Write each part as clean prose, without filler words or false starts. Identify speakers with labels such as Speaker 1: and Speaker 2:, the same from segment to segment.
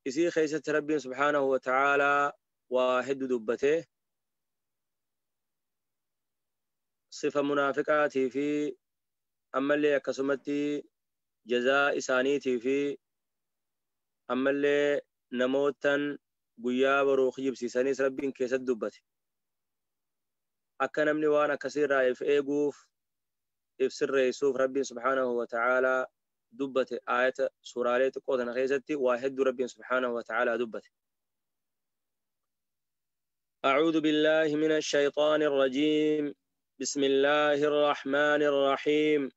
Speaker 1: Isii keessatti Rabbiin subhaanahu wa ta'aalaa waa hedduu dubbate. Sifa munaafiqaatii fi ammallee akkasumatti jazaa isaaniitii fi ammallee namootan guyyaa boruu kijibsiisanis Rabbiin keessatti dubbate. Akka namni waan akkasiirraa if eeguuf if sirreessuuf Rabbiin subhaanahu wa ta'aalaa dubbate. Aayata suuraalee xiqqoo tana keessatti waa hedduu Rabbiin subhaanahu wa ta'aalaa dubbate. أعوذ بالله من الشيطان الرجيم. بسم الله الرحمن الرحيم.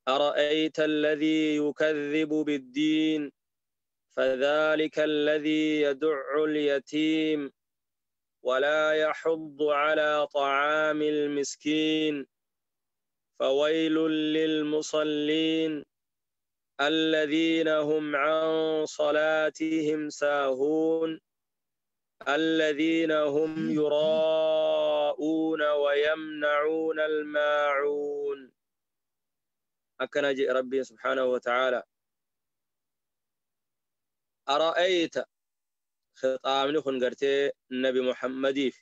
Speaker 1: أرأيت الذي يكذب بالدين فذلك الذي يدع اليتيم ولا يحض على طعام المسكين فويل للمصلين الذين هم عن صلاتهم ساهون الذين هم يراءون ويمنعون الماعون. أكن جئ ربي سبحانه وتعالى. أرأيت خطاب نخن قرتي النبي محمد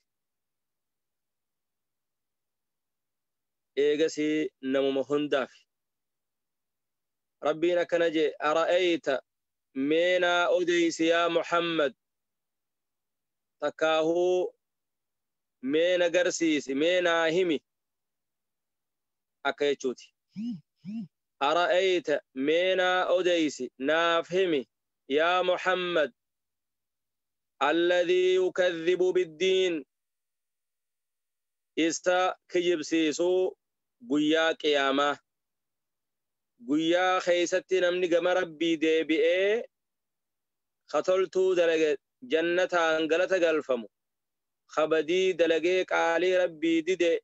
Speaker 1: إيجسي نمو مهنداف. ربنا كان جئ أرأيت مينا أديس يا محمد تكاهو مينا قرسيس مينا همي أكيتشوتي. أرأيت مينا أديس نافهمي يا محمد الذي يكذب بالدين إسا كجبسيسو قيا قيامة قيا خيستي نمني قم ربي دي بي خطلتو دلق جنة انقلت قلفمو خبدي دلقي قالي ربي دي, دي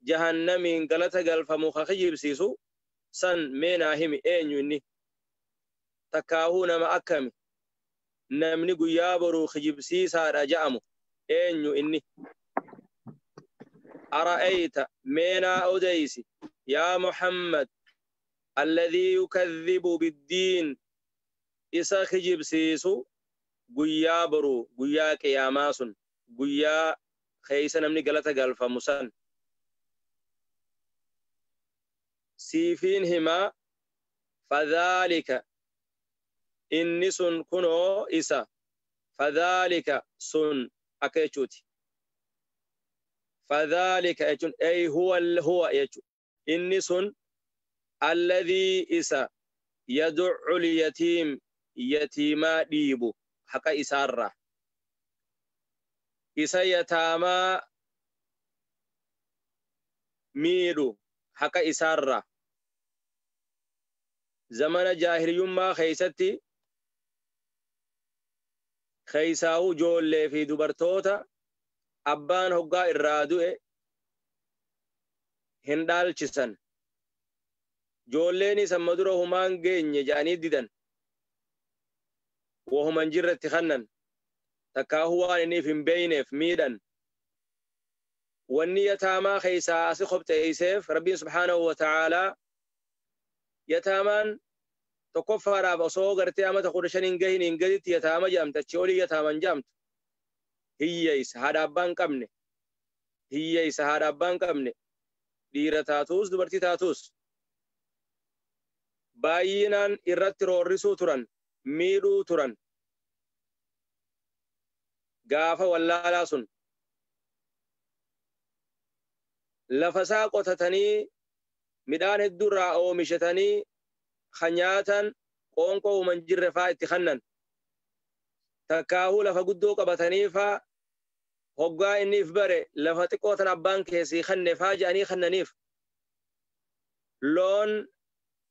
Speaker 1: جهنم انقلت قلفمو خجبسيسو سن مينا همي اين يني تكاهو نما أكمي namni guyyaa boruu kijibsiisaadha ja'amu eenyu inni. Ara'ayta meenaa odeysi yaa Muhammad alladhii yukadhibu biddiin isa kijibsiisu guyyaa boruu guyyaa qiyaamaa sun guyyaa keeysa namni galata galfamu san siifiin himaa fadhaalika inni sun kunoo isa fadhaalika sun akka jechuuti. Fadhaalika jechuun ay huwa huwa jechu inni sun alladhii isa yad'u lyatiim yatiimaa dhiibu haqa isaarraa isa yataamaa miidhu haqa isaarraa. Zamana jaahiliyyummaa keeysatti keeysaa'uu ijoollee fi dubartoota abbaan hoggaa irraa du'e hin dhaalchisan. Ijoolleen isa dura humaan geenye jedhanii didan. Wahuman jirretti kannan takkaahuu waan inniif hin beeyneef miidhan. Wanni yataamaa keeysaa asi qopheeyseef Rabbiin subhaanahu wa ta'aalaa yataamaan tokkoffaadhaaf osoo gartee amata 15 hin gahin hin gaditti yataama jedhamte achi olii yataaman jedhamtu hiyyeessa haadha abbaan qabne hiyyeessa haadha abbaan qabne dhiira taatuus dubartii taatuus baay'inaan irratti roorrisuu turan miidhuu turan gaafa wallaalaa sun lafasaa qotatanii midhaan hedduurraa oomishatanii nyaatan qoonqoo uuman jirre faa itti kannan takkaahuu lafa guddoo qabatanii faa hoggaa inniif bare lafa xiqqoo tan abbaan keessii kanne faa jedhanii kannaniif loon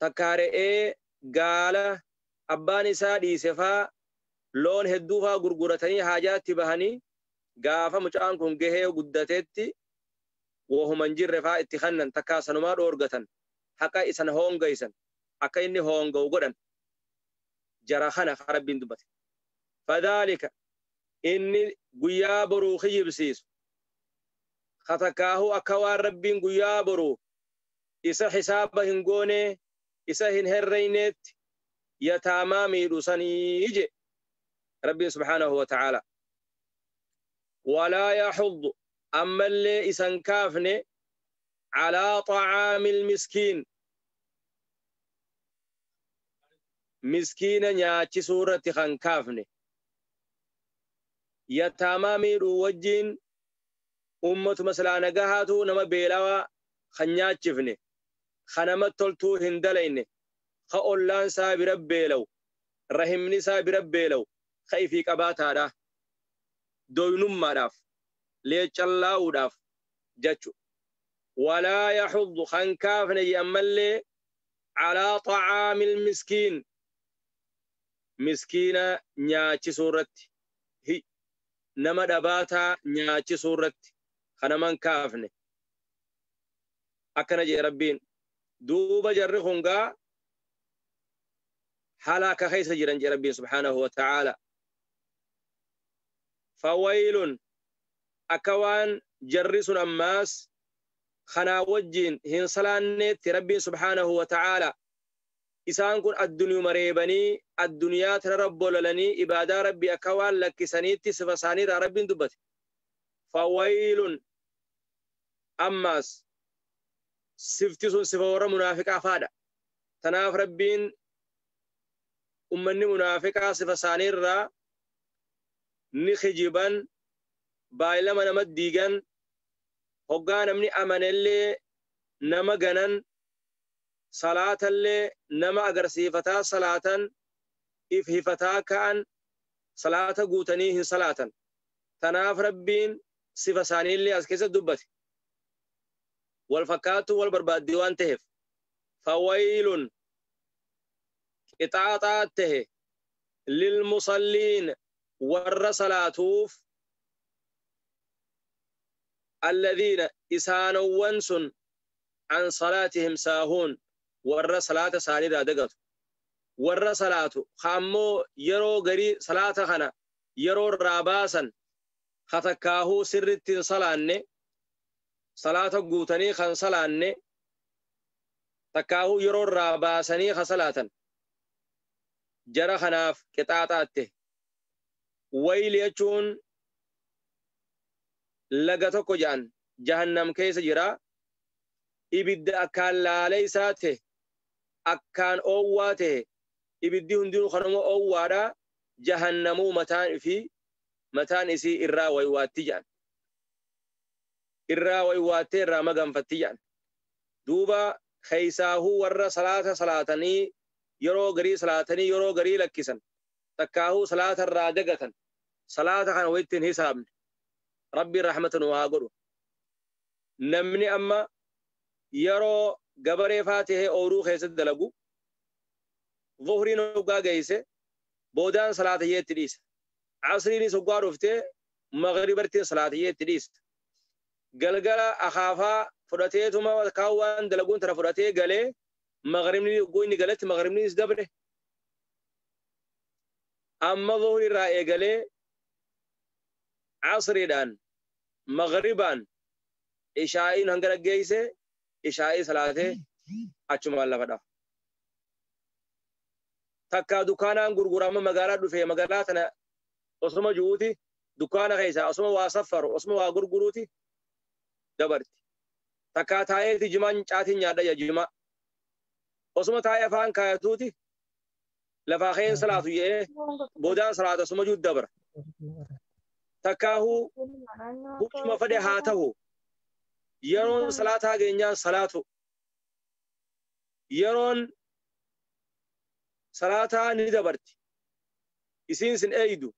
Speaker 1: takkaa re'ee gaala abbaan isaa dhiise faa loon hedduu faa gurguratanii haajaatti bahanii gaafa mucaan kun gahee guddateetti wahuman jirre faa itti kannan takkaa sanumaa dhoorgatan haqa isan hoongaysan akka inni hoonga'u godhan jara kana Rabbiin dubbate. Fadhaalika inni guyyaa boruu kijibsiisu katakkaahuu akka waan Rabbiin guyyaa boruu isa hisaaba hin goone isa hin herreyneetti Yataamaa miidhu sanii je Rabbiin subhaanahu wa ta'aala. Walaa yaxuddu, ammallee isan kaafne, calaa xacaami ilmiskiin, miskiina nyaachisuu irratti kan kaafne. Yataamaa miidhuu wajjiin ummatuma silaa nagahaatu nama beelawaa kan nyaachifne, ka nama toltuu hin dalayne, ka ollaan isaa bira beelawu, rahimni isaa bira beelawu, ka ifii qabaataadha doynummaadhaaf leecallaa'uudhaaf jechu. Walaa yaxuddu kan kaafne ammallee calaa xacaami ilmiskiin, miskiina nyaachisuu irratti, nama dhabaataa nyaachisuu irratti kanaman kaafne. Akkana jee Rabbiin. Duuba jarri kun gaa halaaka keessa jiran jee Rabbiin subhaanahu wa ta'aala. Fawaylun, akka waan jarri sun ammaas kanaa wajjiin hin salaanneetti Rabbiin subhaanahu wa ta'aala isaan kun addunyuma reebanii addunyaa tana rabbololanii ibaadaa Rabbii akka waan lakkisaniitti sifa isaaniirraa Rabbiin dubbate. Fawaylun ammaas sifti sun sifa warra munaafiqaa faadha. Tanaaf Rabbiin ummanni munaafiqaa sifa isaaniirraa ni kijiban, baay'ilama nama diigan, hoggaa namni amanellee nama ganan, salaatallee nama agarsiifataa salaatan, if hifataa ka'an, salaata guutanii hin salaatan. Tanaaf Rabbiin sifa isaaniillee as keessatti dubbate. Wal fakkaattuu wal barbaaddii waan ta'eef. Fawaylun qixaaxaa tahe lilmusalliin, warra salaatuuf, alladhiina isaanowwan sun an salaatihim saahuun, warra salaata isaaniirraa dagatu. Warra salaatu ammoo yeroo garii salaata kana yeroo irraa baasan, katakkaahuu sirritti hin salaanne, salaata guutanii kan salaanne, takkaahuu yeroo irraa baasanii ka salaatan, jara kanaaf qixaaxaatte. Wayli jechuun laga tokko jedhan, jahannam keessa jira. Ibidda akkaan laalee isaa ta'e, akkaan oowwaa ta'e, ibiddi hundinuu kanuma oowwaadha. Jahannamuu mataan fi mataan isii irraa waywaatti jedhan, irraa waywaattee irraa maganfatti jedhan. Duuba keeysaahuu warra salaata salaatanii yeroo garii salaatanii yeroo garii lakkisan, takkaahuu salaata irraa dagatan, salaata kana walitti hin hisaabne. Rabbiin rahmata nu haa godhu. Namni amma yeroo gabaree faatihee ooruu keessatti dalagu, zuhriin hoggaa geeyse boodaan salaata yeetti dhiisa. Asriinis hoggaa dhuftee maghribartiin salaata yeetti dhiisa. Galgala akaafaa fudhateetuma kaawwaan dalaguun tana fudhatee galee, maghribni hogguu inni galatti maghribnis dabre. Amma zuhri irraa eegalee asriidhaan maghribaan ishaa'iin hanga dhaggeeyse ishaa'ii salaatee achumaan lafa dhafa. Takkaa dukkaanaan gurgurama magaalaa dhufee magaalaa tana osuma ju'uuti dukkaana keessaa osuma waa saffaru osuma waa gurguruuti dabarti. Takkaa taa'eeti jimaan caatiin nyaadha ja jimaa. Osuma taa'ee afaan kaayatuuti lafaa keen salaatu jedhee boodaan salaata osuma juut dabra. Takkaahuu hujuma fedhe haa ta'u yeroon salaataa geenyaan salaatu. Yeroon salaataa ni dabarti. Isiin sin eeydu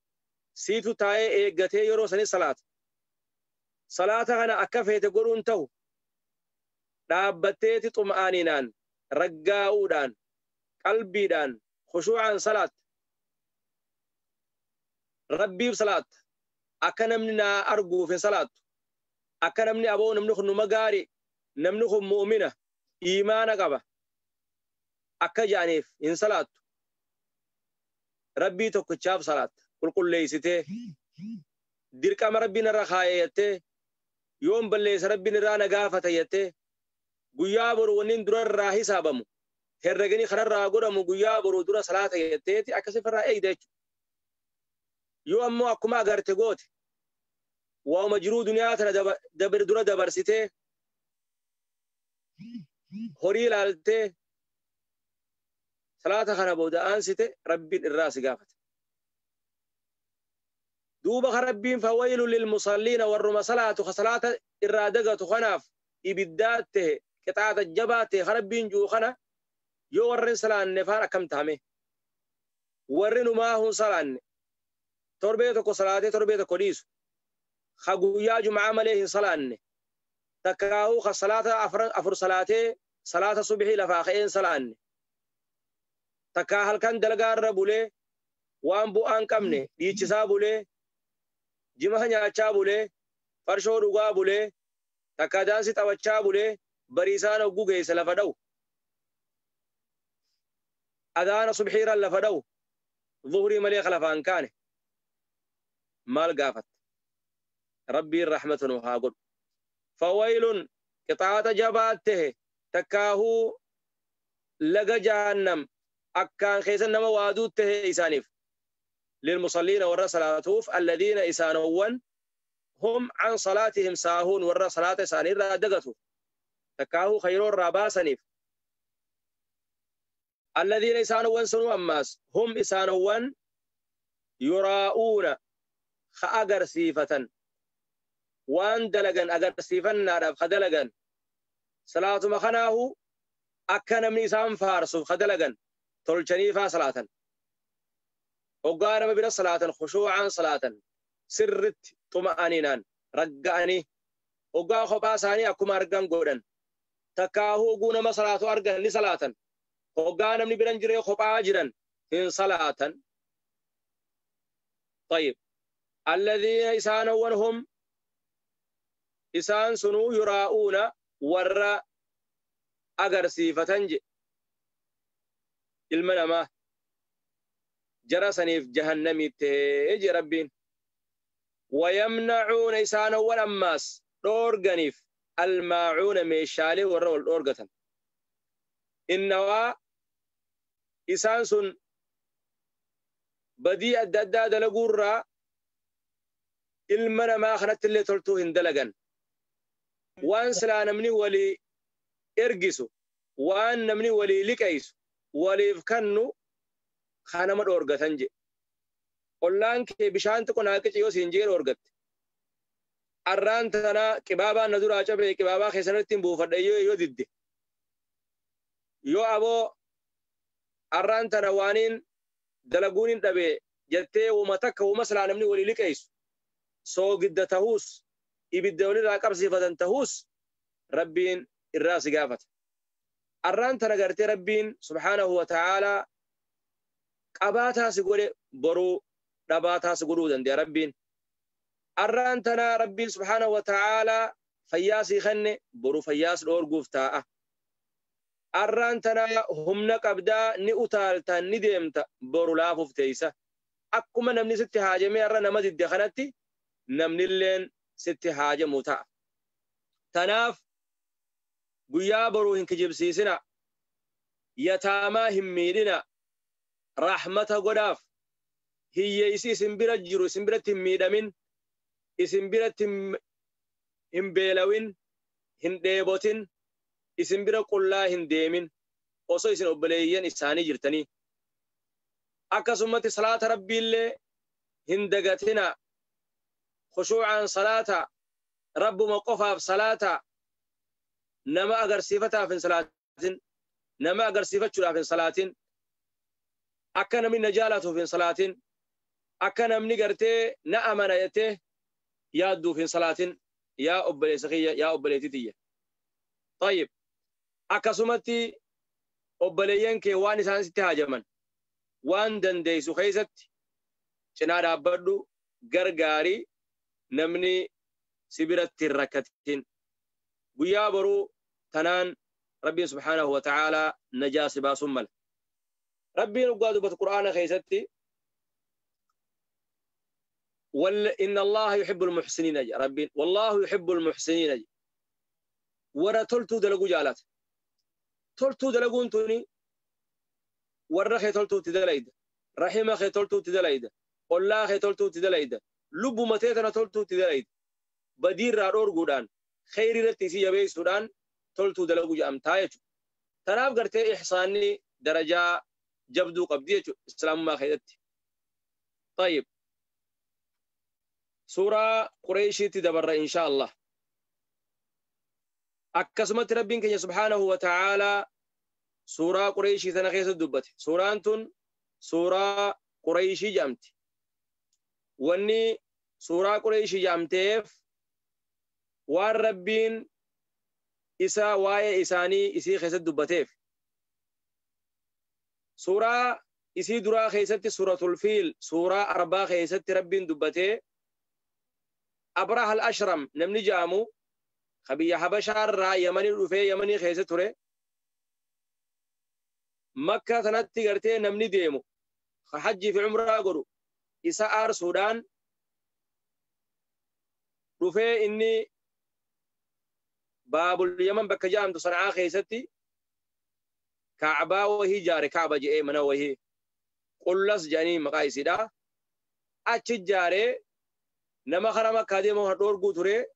Speaker 1: siitu taa'ee eeggatee yeroo sanii salaata. Salaata kana akka feete godhuun ta'u dhaabbatteeti xuma'aaninaan raggaa'uudhaan qalbiidhaan khushuu'aan salaatta. Rabbiif salaatta. Akka namni naa arguuf hin salaattu. Akka namni aboo namni kun numa gaarii, namni kun mu'mina, iimaana qaba akka ja'aniif hin salaattu. Rabbii tokkichaaf salaatta. Qulqulleessitee dirqama Rabbiin irra kaayee jettee, yoon balleessa Rabbiin irraa na gaafata jettee, guyyaa boru wanni dura irraa hisaabamu Herregni kanarraa godhamu guyyaa boruu dura salaata jetteeti akkasifirraa eegda jechuudha. Yoo ammoo akkuma agarte goote waa'uma jiruu duniyaa tana dura dabarsitee horii ilaaltee salaata kana booda aansite Rabbiin irraa si gaafata. Duuba kan Rabbiin fawaylu lilmusalliina warruma salaatu ka salaata irraa dagatu kanaaf ibiddaa ta'e qixaaxa jabaa ta'e kan Rabbiin jiru kana yoo warri salaanne faan akkam taame warri numaa hun salaanne torbee tokko salaatee torbee tokko dhiisu ka guyyaa jum'aa malee hin salaanne takkaahuu ka salaata afur salaatee salaata subhii lafaa ka'ee hin salaanne takkaa halkan dalagaa irra bulee waan bu'aan qabne dhiichisaa bulee jimaha nyaachaa bulee farshoo dhugaa bulee takkaa daansii taphachaa bulee bariisaan hogguu geesse lafa dha'u adaana subhiiraan lafa dha'u zuhurii malee lafaan kaane maal gaafatta? Rabbiin rahmata nu haa godhu. Fawaylun qixaaxa jabaa tahe takkaahuu laga jahannam akkaan keessa nama waaduu tahe isaaniif lilmusalliina warra salaatuuf alladhiina isaanowwan hum an salaatihim saahuun warra salaata isaanii irraa dagatu takkaahuu khayroo irraa baasaniif alladhiina isaanowwan sunuu ammaas hum isaanowwan yuraa'uuna ka agarsiifatan waan dalagan agarsiifannaadhaaf ka dalagan salaatuma kanaahu akka namni isaan faarsuuf ka dalagan tolchanii faa salaatan hoggaa nama bira salaatan khushuucaan salaatan sirritti xuma'aniinaan ragga'anii hoggaa kophaa isaanii akkuma argan godhan takkaahuu hogguu nama salaatu argan ni salaatan hoggaa namni biran jiree kophaa jiran hin salaatan. طيب الذين إسانون هم إسان سنو يراؤون ور أغرسيفتن ilma namaa jara saniif jahannamii ta'ee je Rabbiin. Wayamnacuuna isaanowwan ammaas dhoorganiif almaacuuna meeshaalee warra wal dhoorgatan. Innawaa isaan sun badii adda addaa dalaguurraa ilma namaa kanatti illee toltuu hin dalagan. Waan silaa namni walii ergisu, waan namni walii liqeessu, waliif kannu kanama dhoorgatan je. Ollaan kee bishaan xiqqoo naa qici yoo siin jee dhoorgatte. Arraan tanaa qibaabaan na duraa cabee qibaabaa keessanitti hin buufadhe yoo didde. Yoo aboo arraan tana waaniin dalaguun hin dhabe jettee wuma takka wuma silaa namni walii liqeessu. Soogidda tahuus ibidda walirraa qabsiifatan tahuus Rabbiin irraa si gaafata. Arraan tana gartee Rabbiin subhaanahu wa ta'aalaa qabaataa si godhe boruu dhabaataa si godhuu danda'a Rabbiin. Arraan tana Rabbiin subhaanahu wa ta'aalaa fayyaa si kenne boruu fayyaa si dhoorguuf taa'a. Arraan tana humna qabdaa ni utaalta ni deemta boru laafuuf teessa. Akkuma namni sitti haajamee arra nama didde kanatti namnilleen sitti haajamu ta'a. Tanaaf guyyaa boruu hin kijibsiisina, yataamaa hin miidhina, rahmata godhaaf, hiyyeessi isin bira jiru isin biratti hin miidhamin, isin biratti hin beelawin, hin dheebotin, isin bira qullaa hin deemin, osoo isin obboleeyyan isaanii jirtanii. Akkasumatti salaata Rabbiillee hin dagatina, khushuucaan salaata, Rabbuma qofaaf salaata, nama agarsiifataaf hin salaatin, nama agarsiifachuudhaaf hin salaatin, akka namni na jaalatuuf hin salaatin, akka namni gartee na amana jettee yaadduuf hin salaatin, yaa obboleessa kiyya, yaa obboleettii tiyya. Tayyib. Akkasumatti obboleeyyan kee waan isaan sitti haajaman waan dandeessu keessatti cinaa dhaabbadhu, gargaarii, namni si biratti hin rakkatin. Guyyaa boruu tanaan Rabbiin subhaanahu wa ta'aalaa najaa si baasuun mala. Rabbiin dhugaa dubbatu Qur'aana keessatti inna Allaha yuhibbul muhsiniina jedha Rabbiin. Wallaahu yuhibbul muhsiniina jedha. Warra toltuu dalaguu jaalata. Toltuu dalaguun tuni Warra kee toltuutti dalayda, rahima kee toltuutti dalayda, ollaa kee toltuutti dalayda, lubbuma tee tana toltuutti dalayda. Badiirraa dhoorguudhaan, kheyrii irratti isii jabeessuudhaan toltuu dalagu jedhamtaa jechuudha. Tanaaf gartee ihsaanni darajaa jabduu qabdi jechuudha islaamummaa keessatti. طيب suuraa Qureeshiitti dabarra insha Allah. Akkasumatti Rabbiin keenya subhaanahu wa ta'aalaa suuraa Qureeshii tana keessatti dubbate. Suuraan tun suuraa Qureeshii jedhamti. Wanni suuraa Qureeshii jedhamteef waan Rabbiin isa waa'ee isaanii isii keessatti dubbateef. Suuraa isii duraa keessatti, suuratul Fiil, suuraa Arbaa keessatti Rabbiin dubbatee, Abraha al-Ashram namni jedhamu ka biyya Habashaa irraa Yamanii dhufee Yamanii keessa ture. Makka tanatti gartee namni deemu ka hajjii fi umraa godhu isa aarsuudhaan dhufee, inni Baabul Yaman bakka jedhamtu Sana'aa keessatti Kaabaa wahii jaare, Kaaba je'ee mana wahii, Qullas jedhanii maqaa isiidha. Achi jaaree nama karaa Makkaa deemu dhoorguu ture.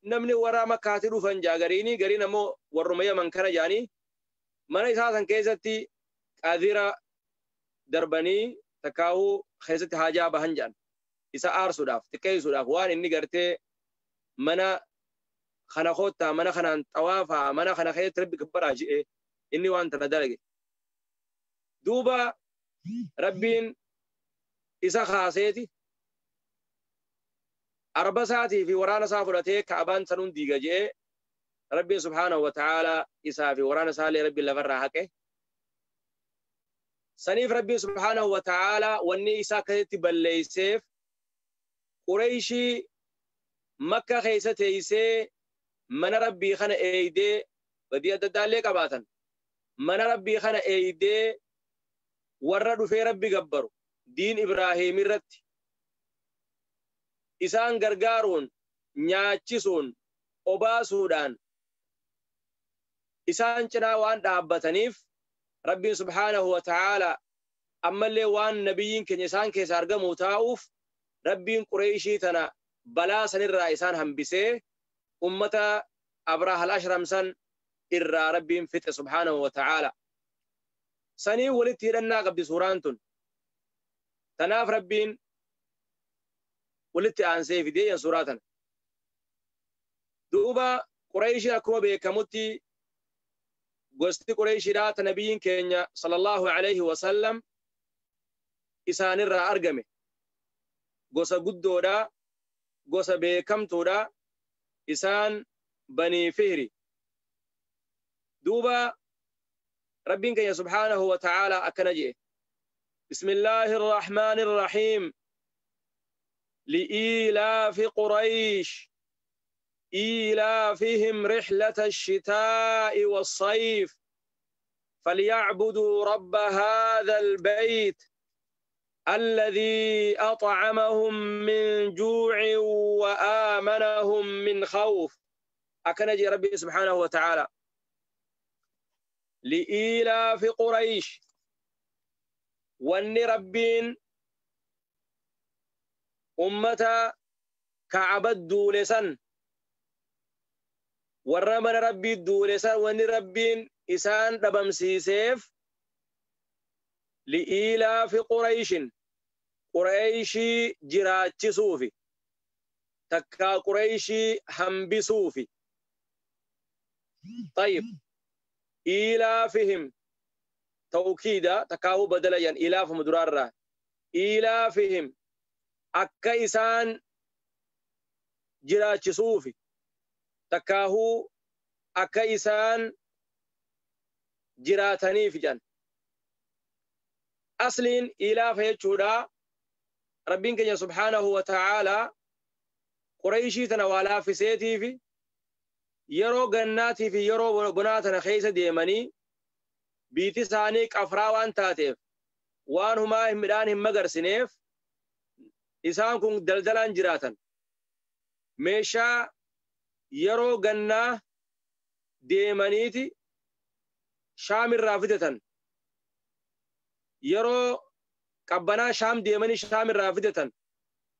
Speaker 1: Namni warra Makkaatti dhufan jaa gariini, gariin ammoo warruma Yaman kana jaanii, mana isaa san keessatti qadira darbanii takkaahuu keessatti haajaa bahan jedhan, isa aarsuudhaaf, xiqqeessuudhaaf, waan inni gartee mana kana koottaa, mana kanaan xawaafaa, mana kana keessatti Rabbi gabbaraa je'ee inni waan tana dalage. Duuba Rabbiin isa kaaseeti arba isaatii fi waraana isaa fudhatee Ka'abaan sanuun diiga je'ee, Rabbiin subhaanahu wa ta'aalaa isaa fi waraana isaallee Rabbiin lafarraa haqe. Saniif Rabbiin subhaanahu wa ta'aalaa wanni isaa akkasitti balleeyseef, Qureeshii Makka keessa teeysee mana Rabbii kana eeydee, badii adda addaallee qabaatan, mana Rabbii kana eeydee warra dhufee Rabbi gabbaru diin Ibrahiim irratti isaan gargaaruun, nyaachisuun, obaasuudhaan isaan cinaa waan dhaabbataniif, Rabbiin subhaanahu wa ta'aalaa ammallee waan nabiyyiin keenya isaan keessa argamu taa'uuf, Rabbiin Qureeshii tana balaa sanirraa isaan hambisee ummata Abraha al-Ashram san irraa Rabbiin fixe subhaanahu wa ta'aalaa. Sanii walitti hidhannaa qabdi suuraan tun. Tanaaf Rabbiin walitti aansee fidee suuraa tana. Duuba Qureeshiin akkuma beekamutti gosti Qureeshiidhaa ta nabiyyiin keenya sallallahu alaihi wasallam isaanirraa argame. Gosa guddoodha, gosa beekamtuudha, isaan Banii Fihri. Duuba Rabbiin keenya subhaanahu wa ta'aalaa akkana jedhe: بسم الله الرحمن الرحيم. لإيلاف قريش إيلافهم رحلة الشتاء والصيف فليعبدوا رب هذا البيت الذي أطعمهم من جوع وآمنهم من خوف. Akkana jedhe Rabbi سبحانه وتعالى: لإيلاف قريش. Wanni Rabbiin ummata Ka'abat duule san, warra mana Rabbii duule san, wanni Rabbiin isaan dhabamsiiseef, لإيلاف قريش, Qurayshii jiraachisuufi takkaa Qurayshii hambisuufi. طيب, إيلافهم توكيدا takkaahuu badala yan إيلافهم duraarraa. إيلافهم akka isaan jiraachisuufi takkaahuu akka isaan jiraataniif jedhan. Asliin ilaafa jechuudha, Rabbiin keenya subhaanahu wa ta'aalaa Qurayshii tana waa laaffiseetiifi yeroo gannaatii fi yeroo bonaa tana keessa deemanii, biiti isaanii qafraa waan taateef, waan humaa hin midhaan hin magarsineef, isaan kun daldalaan jiraatan. Meeshaa yeroo gannaa deemaniiti Shaamirraa fidatan. Yeroo qabbanaa Shaam deemanii Shaam irraa fidatan.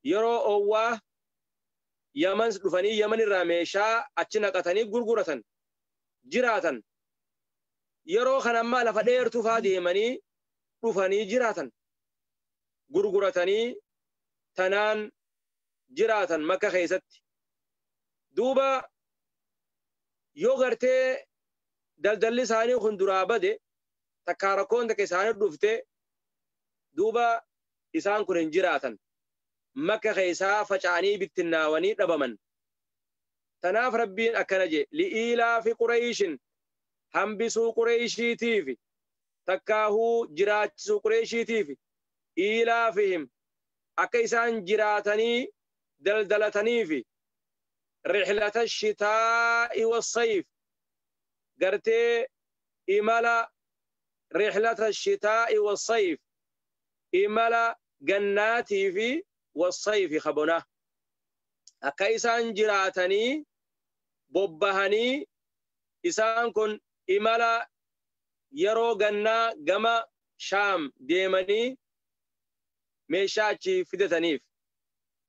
Speaker 1: Yeroo oowwaa Yaman dhufanii Yaman irraa meeshaa achi naqatanii gurguratan jiraatan. Yeroo kana ammaa lafa dheertuu faa deemanii dhufanii jiraatan. Gurguratanii tanaan jiraatan Makka keessatti. Duuba yoo gartee daldalli isaanii kun duraa bade takkaa rakkoon takka isaanii dhufte duuba isaan kun hin jiraatan. Makka keessaa faca'anii bittinnaawanii dhabaman. Tanaaf Rabbiin akkana jee li'iilaafi Qureeshin hambisuu Qureeshiitiif takkaahuu jiraachisuu Qureeshiitiif iilaafihim akka isaan jiraatanii daldalataniif rihlata shitaa'i wassayf gartee imala rihlata shitaa'i wassayf imala gannaatii fi wassayfi kabona akka isaan jiraatanii bobbahanii isaan kun imala yeroo gannaa gama Shaam deemanii meeshaa achi fidataniif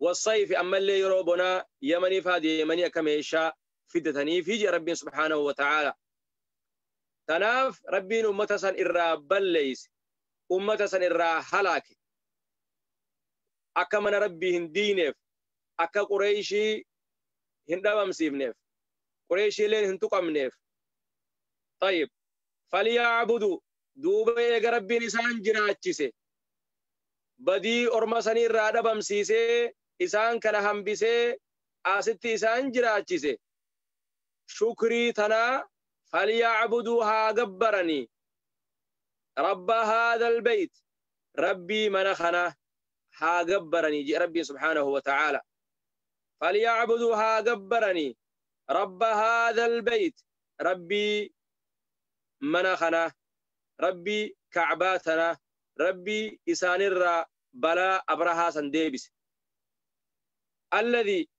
Speaker 1: wassayfi ammallee yeroo bonaa Yamanii faa deemanii akka meeshaa fidataniif jedha Rabbiin subhaanahu wa ta'aala. Tanaaf Rabbiin ummata san irraa balleeyse, ummata san irraa halaake. Akka mana Rabbii hin diineef, akka Qureeshii hin dhabamsiifneef, Qureeshiileen hin tuqamneef. Tayyib. Falya'budu duuba eega Rabbiin isaan jiraachise badii orma sanii irraa dhabamsiisee isaan kana hambisee asitti isaan jiraachise shukrii tanaa falya'budu haa gabbaranii rabba haadhal bayt rabbii mana kana haa gabbaranii jedhe Rabbiin subhaanahu wa ta'aala. Falya'budu haa gabbaranii rabba haadhal bayt rabbii mana kana rabbii ka'baa tana rabbii isaanirraa balaa Abrahaa san deebise. Alladhi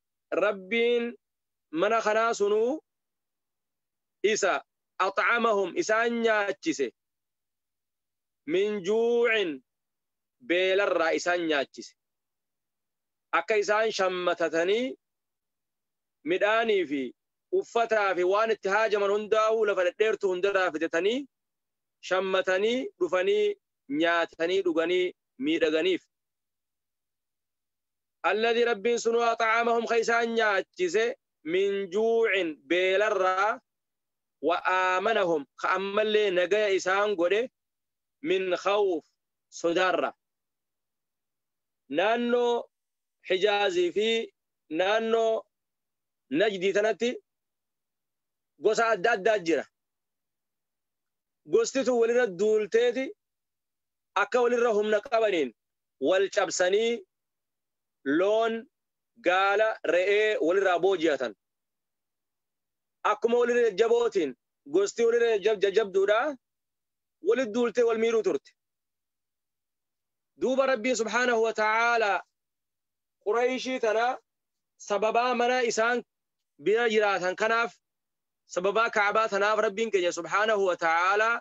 Speaker 1: rabbiin mana kanaa sunuu isa ax'amahum isaan nyaachise min juucin beelarraa isaan nyaachise. Akka isaan shammatatanii midhaanii fi uffataa fi waan itti haajaman hundaa'uu lafa dhedheertuu hundarraa fidatanii shammatanii dhufanii nyaatanii dhuganii miidhaganiif. Alladhi rabbiin sunuu ax'amahum ka isaan nyaachise min juucin beelarraa wa aamanahum ka ammallee nagaya isaan godhe min khawf sodaarra. Naannoo Hijaazii fi naannoo Najdii tanatti gosa adda addaa jira. Gostitu walirra duulteeti akka walirra humna qabaniin wal cabsanii loon gaala re'ee walirraa booji'atan. Akkuma walirra jajjabootiin gosti walirra jajjabduudha walit duultee wal miidhuu turte. Duuba Rabbiin subhaanahu wa ta'aalaa Qurayshii tana sababaa mana isaan bira jiraatan kanaaf sababaa Ka'baa tanaaf Rabbiin keenya subhaanahu wa ta'aalaa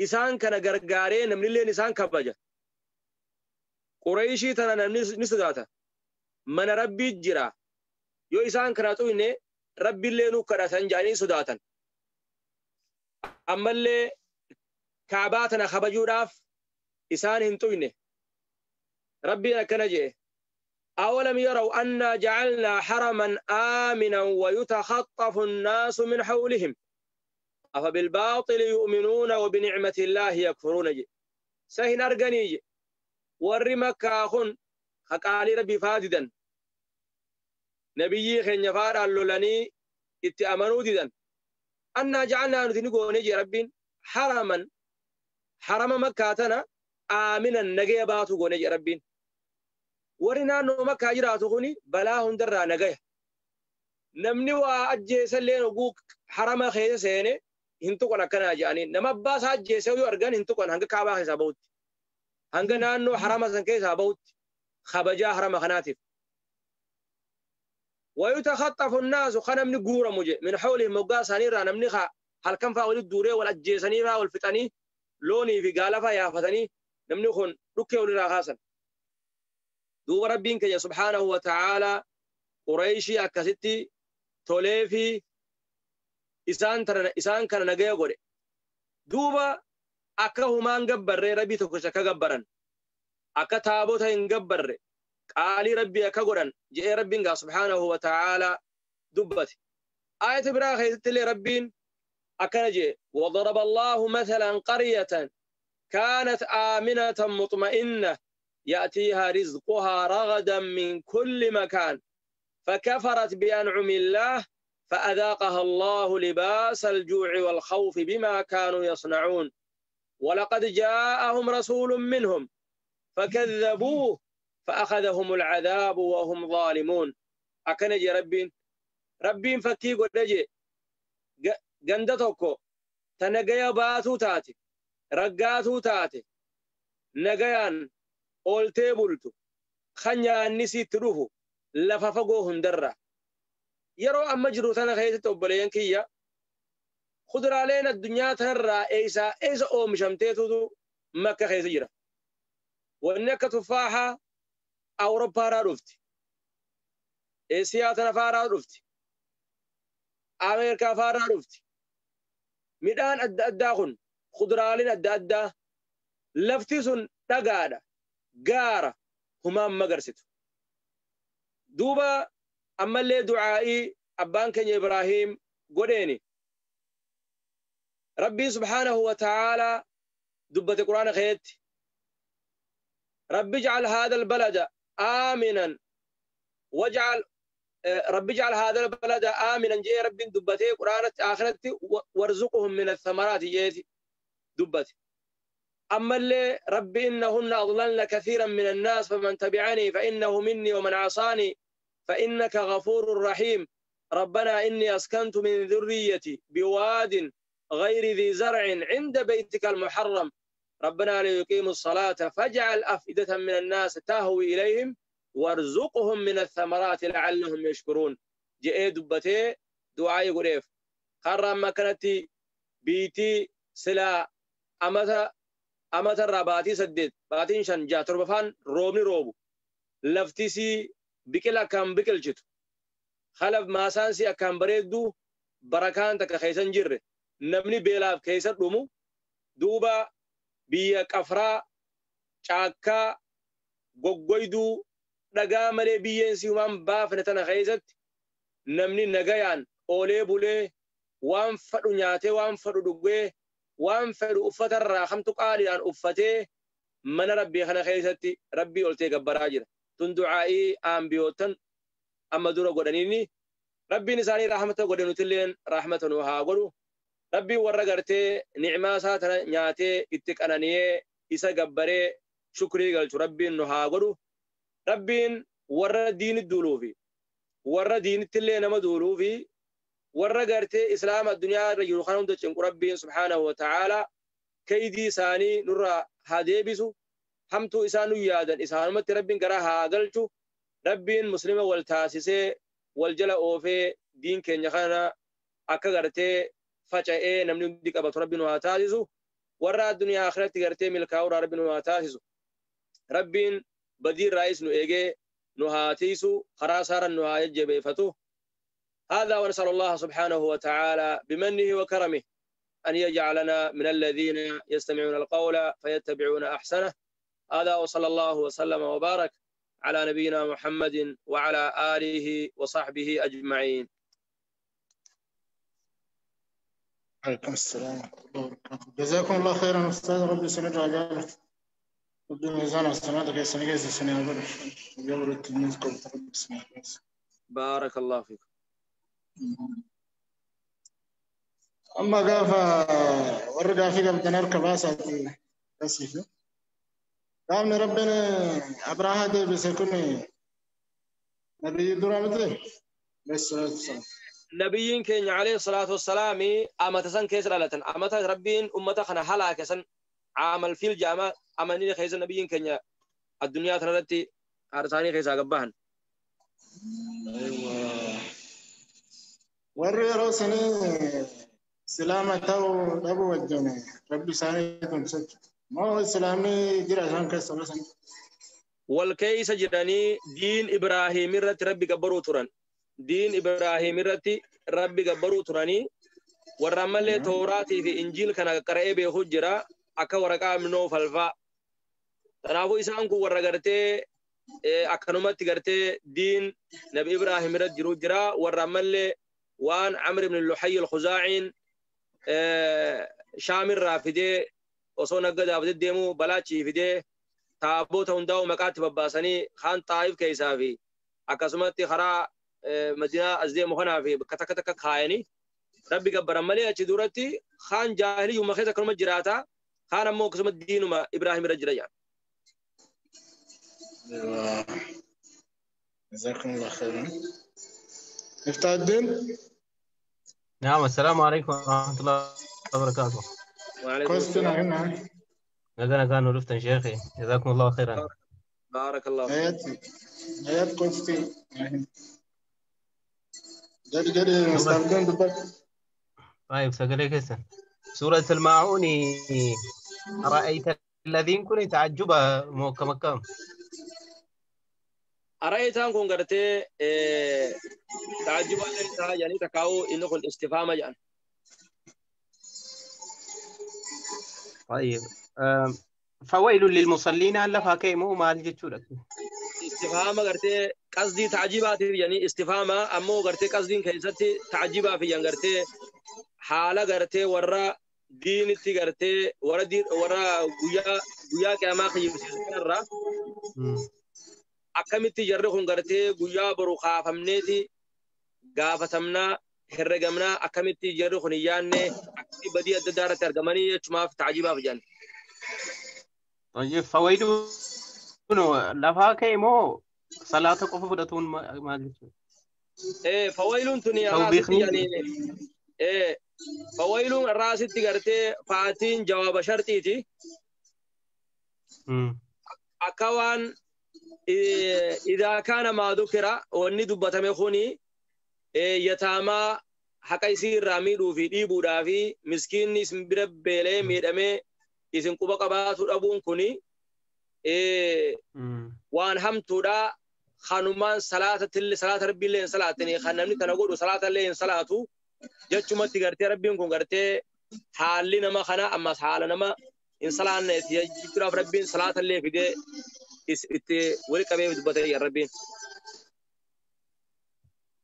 Speaker 1: isaan kana gargaaree namnilleen isaan kabaja. Qurayshii tana namni ni sodaata. Mana Rabbii jira. Yoo isaan kana xuyne Rabbiillee nu kadhatan jedhanii sodaatan. Ammallee Ka'baa tana kabajuudhaaf isaan hin xuyne. Rabbiin akkana jedhe. أولم يروا أنا جعلنا حرما آمنا ويتخطف الناس من حولهم أفبالباطل يؤمنون وبنعمة الله يكفرون. سهن أرغني ور مكة خقالي ربي فاددا نبيي خن يفار اللولاني اتأمنوا ددا أنا جعلنا نتنقو نجي ربين حرما حرم مكة آمنا نجي باتو نجي ربين warri naannoo Makkaa jiraatu kuni balaa hundarraa nagaya. Namni waa ajjeesallee oguu harama keessa seene hin tuqan akkanaa jedhanii nama abbaa isaa ajjeese yoo argan hin tuqan hanga Kaabaa keessaa bahutti. Hanga naannoo harama san keessaa bahutti kabajaa harama kanaatiif. ويتخطف الناس خنمني غورمو جي من حولهم moggaa isaanii namni halkan faa walitti duuree wal ajjeesanii faa wal fixanii loonii fi gaala faa yaafatanii Namni kun dhukkee walirraa kaasan. Duuba Rabbiin keenya subhaanahu wa ta'aalaa Qurayshii akkasitti tolee fi isaan kana nagaya godhe. Duuba akka humaan gabbarree Rabbii tokkicha akka gabbaran, akka taabota hin gabbarre, qaalii Rabbii akka godhan je'ee Rabbiin gaa subhaanahu wa ta'aalaa dubbate. Aayata biraa keessatti illee Rabbiin akkana je'e: وضرب الله مثلا قرية كانت آمنة مطمئنة يأتيها رزقها رغدا من كل مكان فكفرت بأنعم الله فأذاقها الله لباس الجوع والخوف بما كانوا يصنعون ولقد جاءهم رسول منهم فكذبوه فأخذهم العذاب وهم ظالمون. أكنجي ربين ربين فكي قد ganda tokko ta nagaya baatuu taate, raggaatuu taate, nagayaan ooltee bultu, kan nyaanni sitti dhufu lafa fagoo hundarra. Yeroo amma jiru tana keessatti, obboleeyyan kiyya, kuduraaleen addunyaa tanarraa eeysaa eessa oomishamteetutu Makka keessa jira. Wanni akka tuffaahaa Awurooppaarraa dhufti. Eesiyaa tana faaraa dhufti. Ameerikaa faaraa dhufti. Midhaan adda addaa kun, kuduraaleen adda addaa, lafti sun dhagaadha. Gaara humaan magarsitu. Duuba ammallee du'aa'ii abbaan keenya Ibrahiim godheeni. Rabbiin subhaanahu wa ta'aalaa dubbate Quraana keessatti. رب اجعل هذا البلد آمنا واجعل رب اجعل هذا البلد آمنا جاء رب دبته قرآن آخرت وارزقهم من الثمرات جيتي دبته. أما اللي رب إنهن أضللن كثيرا من الناس فمن تبعني فإنه مني ومن عصاني فإنك غفور رحيم. ربنا إني أسكنت من ذريتي بواد غير ذي زرع عند بيتك المحرم ربنا ليقيموا الصلاة فاجعل أفئدة من الناس تهوي إليهم وارزقهم من الثمرات لعلهم يشكرون. جاء دبته دعاء قريف قرر ما كانت بيتي سلا أمتا أمتا رباتي سدد باتين شن جا تربفان روبني روبو لفتسي بكلا كان بكل جت خلف ماسانسي أكان بريدو بركان تك خيسن جر نمني بيلاف كيسر دومو دوبا biyya qafraa caakkaa goggoyduu dhagaa malee biyyeen si humaan baafne tana keessatti namni nagayaan oolee bulee waan fadhu nyaatee waan fadhu dhugee waan fedhu uffatarraa kamtu qaaliidhaan uffatee mana Rabbii kana keessatti Rabbii oltee gabbaraa jira. Tun du'aa'ii aambiyootan amma dura godhaniini Rabbiin isaanii rahmata godhe, nutilleen rahmata nu haa godhu. Rabbiin warra gartee ni'maa isaa tana nyaatee itti qanani'ee isa gabbaree shukrii galchu Rabbiin nu haa godhu. Rabbiin warra diinit duuluufi warra diinittillee nama duuluufi warra gartee islaama addunyaa irra jiru kana hunda cinqu Rabbiin subhaanahu wa ta'aalaa kaydii isaanii nurraa haa deebisu. Hamtuu isaan nu yaadan isaanumatti Rabbiin garaa haa galchu. Rabbiin muslima wal taasisee wal jala oofee diin keenya kana akka gartee faca'ee namni hundi qabatu Rabbi nu haa taasisu. Warra addunyaa akhiratti gartee milkaa'uudhaa Rabbi nu haa taasisu. Rabbiin badii irraayis nu eegee nu haa tiisu, karaa saaran nu haa jajjabeeffatu. هذا ونسأل الله سبحانه وتعالى بمنه وكرمه أن يجعلنا من الذين يستمعون القول فيتبعون أحسنه. هذا وصلى الله وسلم وبارك على نبينا محمد وعلى آله وصحبه أجمعين.
Speaker 2: عليكم السلام ورحمة الله وبركاته. جزاكم الله خيرا أستاذ، ربي سنجع عجالك ربي ميزان حسناتك يا سنجيز سنة جبر التلميذ ربي سنة.
Speaker 1: بارك الله فيكم.
Speaker 2: أما قافة ورقا في قبل نركب أساتي أسيف قام ربنا أبراها دي بس يكون نبي درامته بس.
Speaker 1: Nabiyyiin keenya alayhi salaatu wassalaami amata san keessa dhalatan, amata Rabbiin ummata kana halaake san, caamal fiil jaama amanii keessa nabiyyiin keenya addunyaa tanarratti haadha isaanii keessaa gabbahan.
Speaker 2: Warri yeroo sanii islaama ta'uu dhabuu wajjin Rabbi isaanii tumsachu Moo islaamni jira isaan keessa basan?
Speaker 1: Wal keessa jiranii diin Ibraahim irratti Rabbi gabbaruu turan. Diin Ibraahim irratti Rabbi gabbaruu turanii warra ammallee Tooraatii fi Injiil kana qara'ee beeku jira akka waraqaa minoo falfaa. Kanaafuu isaan kun warra gartee akkanumatti gartee diin Nabi Ibraahim irratti jiru jira warra ammallee waan Amr ibn Luhayy al-Khuzaa'iin Shaamirraa fidee osoo naggadaaf deddeemuu balaachii fidee taaboota hundaa'u maqaatti babbaasanii kaan Xaayif keessaa fi akkasumatti karaa Madiinaa as deemu kanaa fi bakka takka takka kaayanii Rabbi gabbaran malee achi duratti kaan jaahiliyyuma keessa akkanuma jiraata kaan ammoo akkasuma diinuma Ibraahim irra jira jedhan.
Speaker 2: جزاكم الله خيرا. مفتاح الدين.
Speaker 3: نعم السلام عليكم ورحمة الله وبركاته.
Speaker 1: وعليكم
Speaker 2: كويس
Speaker 1: السلام.
Speaker 2: هنا.
Speaker 3: نقنا كانوا لفتا شيخي جزاكم الله خيرا.
Speaker 1: بارك الله فيك.
Speaker 2: آيات آيات كويس. جري جري مفتاح الدين بالضبط.
Speaker 3: طيب سأقول لك سورة الماعون أرأيت الذين كن تعجبا موكا مكام.
Speaker 1: أرأيت كون قرتي تعجبا يعني تكاو إنه الاستفهام يعني.
Speaker 3: طيب فويل للمصلين ألا فاكيمو ما الجتشورك.
Speaker 1: استفهام قرتي قصدي تعجبات يعني استفهام أمو قرتي قصدي كيستي تعجبا في يعني قرتي حالة قرتي ورا دين تي ورا دين ورا ويا ويا كما خيم سيرا akkamitti jarri kun gartee guyyaa boru kaafamneeti gaafatamnaa herregamnaa akkamitti jarri kun hin yaanne akkamitti badii adda addaa irratti argamanii jechumaaf taajibaaf jedhan.
Speaker 3: طيب فويل lafaa ka'e moo salaata qofa fudhatuun maal jechuudha?
Speaker 1: Fawailuun tuni irraasitti yani fawailuun irraasitti gartee faatiin jawaaba shartiiti. Akka waan إذا كان ما ذكر وإني دبتم خوني يتاما حقا يصير رامي في ديبو دافي مسكين اسم بربلي ميدمي اسم قبا قبات أبون كوني وان هم تودا خانومان صلاة تل صلاة ربي اللي صلاتني خانمني تنقول صلاة اللي صلاته جتشو تيغرتي ربي كون غرتي حالي نما خنا أما حال نما إن صلاة يجترا ربي صلاة اللي في دي itti wali qabee dubbatee yaa Rabbiin.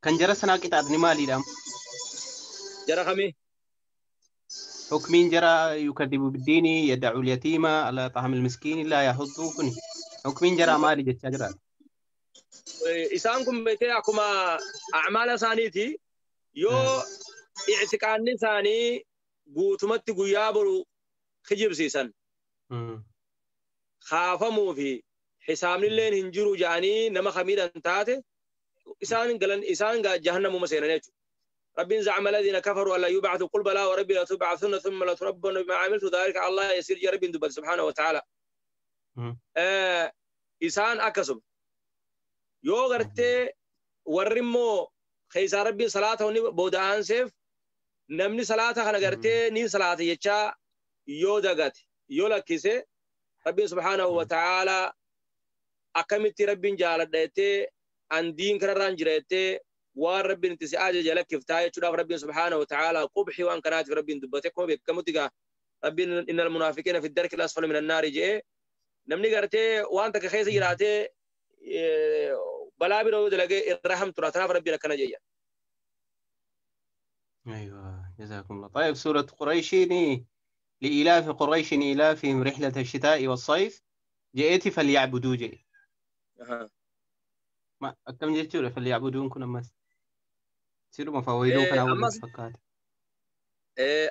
Speaker 3: Kan jara sanaa qixaatni maaliidha?
Speaker 1: Jara kamii?
Speaker 3: Hukmiin jara yukadibu biddiini yaddacu lyatiima ala xahamil miskiini laa yahudduu kuni. Hukmiin jara maali jechaa jira?
Speaker 1: Isaan kun beekee akkuma acmaala isaaniiti yoo ictiqaanni isaanii guutumatti guyyaa boru kijibsiisan. Kaafamuu fi حسابني لين هنجرو جاني نما خميدا تاتي إسان قلن إسان جهنم مسيرنا ربي زعم الذين كفروا ألا يبعثوا قل بلى وربي لا تبعثن ثم لا تربون بما عملت ذلك على الله يسير يا ربي دبل سبحانه وتعالى. إسان أكسب يو غرتي ورمو خيسا ربي صلاته بودان سيف نمني صلاته خنا غرتي ني صلاته يچا يو دغت يو لكيسه ربي سبحانه وتعالى akkamitti rabbiin jaaladha jettee an diin kanarraan jira jettee waan rabbiin itti si ajaja lakkiftaa jechuudhaaf rabbiin subhaanahu wa ta'aala qubxii waan kanaatiif rabbiin dubbate akkuma beekamutti gaa rabbiin innal munaafiqiina fi darki al-asfali minan naari je'ee namni gartee waan takka keessa jiraatee balaa biroo dalagee irra hamtura tanaaf rabbiin akkana jeeyya.
Speaker 3: أيوة جزاكم الله. طيب سورة قريش لإلاف قريش إلافهم رحلة الشتاء والصيف جئت فليعبدوا جئ. ما كم جئت فليعبدون كنا مس سيروا مفاويدون كنا أول فكات.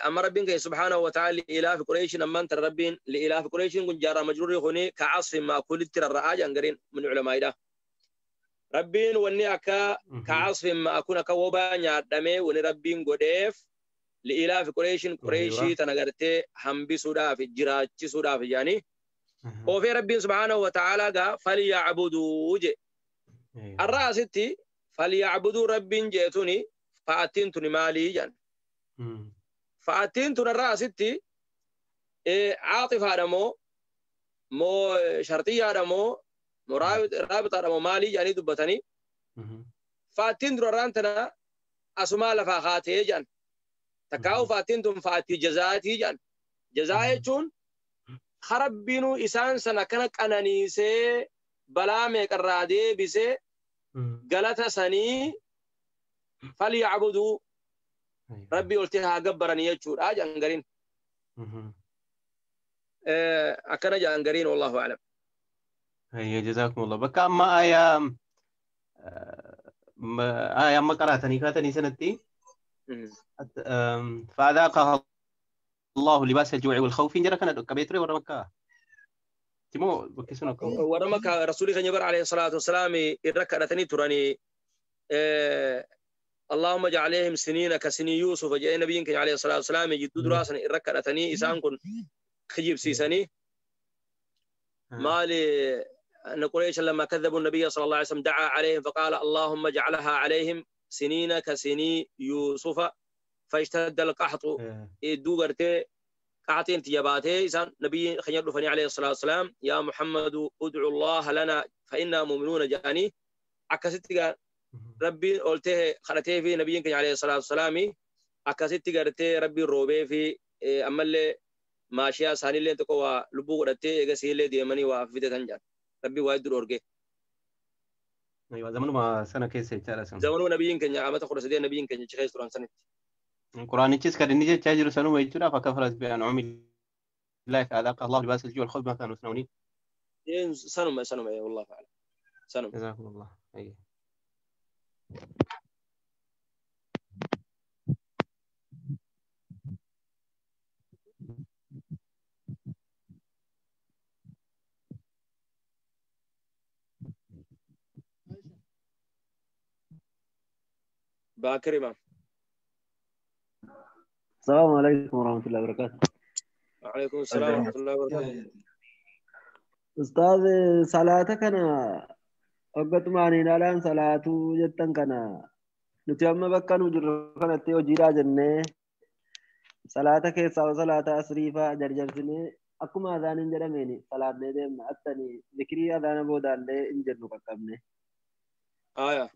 Speaker 1: أما ربنا سبحانه وتعالى لإلاف قريش أما أنت ربين لإلاف قريش كن جارة مجرور يخوني كعصف ما كل ترى الرعاج أنقرين من علماء ده. ربين وني أكا كعصف ما أكون كوبا نعدمه وني ربين قديف لإلاف قريش قريشي تنقرتي هم بسودا في جراج سودا في يعني. وفي ربين سبحانه وتعالى قال فليعبدوا جي. الرأس تي فليعبدوا ربين جئتني فأتنتني مالي جان. فأتنتني الرأس تي عاطفة دمو Moo sharxiyyaadha moo raabixaadha moo maalii jedhanii dubbatanii faattiin durarraan tana asumaa lafaa kaatee jedhan. Takkaa'u faattiin tun faattii jazaatii jedhan. Jazaa jechuun harabbiinuu isaan sana akkana qananiisee balaa meeqarraa deebisee galata sanii falyacbuduu rabbii oltee haa gabbaranii jechuudha jedhan gariin. Akkana jedhan gariin wallahu a'lam.
Speaker 3: Ayya jazakumullah. Bakka amma aayaa amma qaraatanii kaatanii sanatti فأذاقها الله لباس الجوع والخوف جرى كان كبيتري ورا مكة تمو بكسونا كم
Speaker 1: ورا مكة رسولي كان يبر عليه الصلاة والسلام الركعة تراني اللهم اجعل عليهم سنين كسني يوسف جاء نبي كان عليه الصلاة والسلام يجدوا دراسة الركعة إسان كن خجيب سيسني مالي أن قريش لما كذبوا النبي صلى الله عليه وسلم دعا عليهم فقال اللهم اجعلها عليهم سنين كسني يوسف فاشتد القحط دوغرتي قحطين تجاباته إنسان نبي خير فني عليه الصلاة والسلام يا محمد ادعو الله لنا فإنا مؤمنون جاني عكست ربي قلته خلته في نبي عليه الصلاة والسلام عكست قرته ربي روبي في أما اللي ماشية ساني اللي تقوى لبو قرته إيجا اللي ديمني وافيدة تنجان ربي وايد أورجي.
Speaker 3: أيوة زمنه ما سنة كيس سنة.
Speaker 1: زمنه نبيين كان عامة خرس دي نبيين كان شيخ سوران سنة.
Speaker 3: القرآن تشيس كان نيجي تاجر سنة ما يجرا فكفرت بأنعم الله فأذاق الله لباس الجوع والخوف ما كانوا يصنعون.
Speaker 1: سنة سنة والله فعلا. سنة.
Speaker 3: جزاكم الله. أيه.
Speaker 1: باكر إمام.
Speaker 4: السلام عليكم ورحمة الله وبركاته.
Speaker 1: وعليكم السلام ورحمة الله وبركاته.
Speaker 4: أستاذ صلاتك أنا أقط معني نالان صلاة جتن كنا نتيام بكا نجر كنا تيو جيرا جنة صلاتك ساو صلاة أسريفة جرجرسني أكما أذان إنجرميني صلاة ندم أتني ذكري أذان بودان لي إنجر نقابني.
Speaker 1: آية.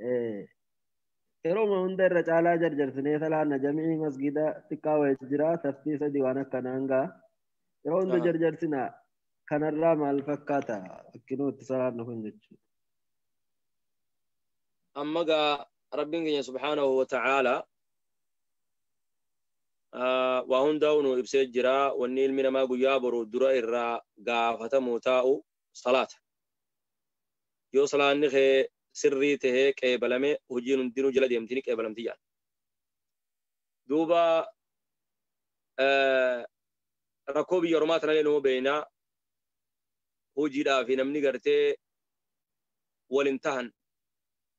Speaker 4: Yeroo hunda irra caalaa jarjarsinee salaanna jamii masgida xiqqaa wayii jira tafsiisa diiwaana akkanaan gaa yeroo hunda jarjarsina kanarraa maal fakkaata akkinuutti salaannu kun jechuudha.
Speaker 1: Amma gaa rabbiin keenya subhaanahu wa ta'aala waa hundaa'u nu ibsee jira wanni ilmi namaa guyyaa boru dura irraa gaafatamu taa'u salaata. Yoo salaanni kee sirrii tahee qeebalame hojiin hundinuu jala deemtini qeebalamti jedhan. Duuba rakkoo biyya Oromaa tanallee numa beeknaa hojiidhaa fi namni gartee walin tahan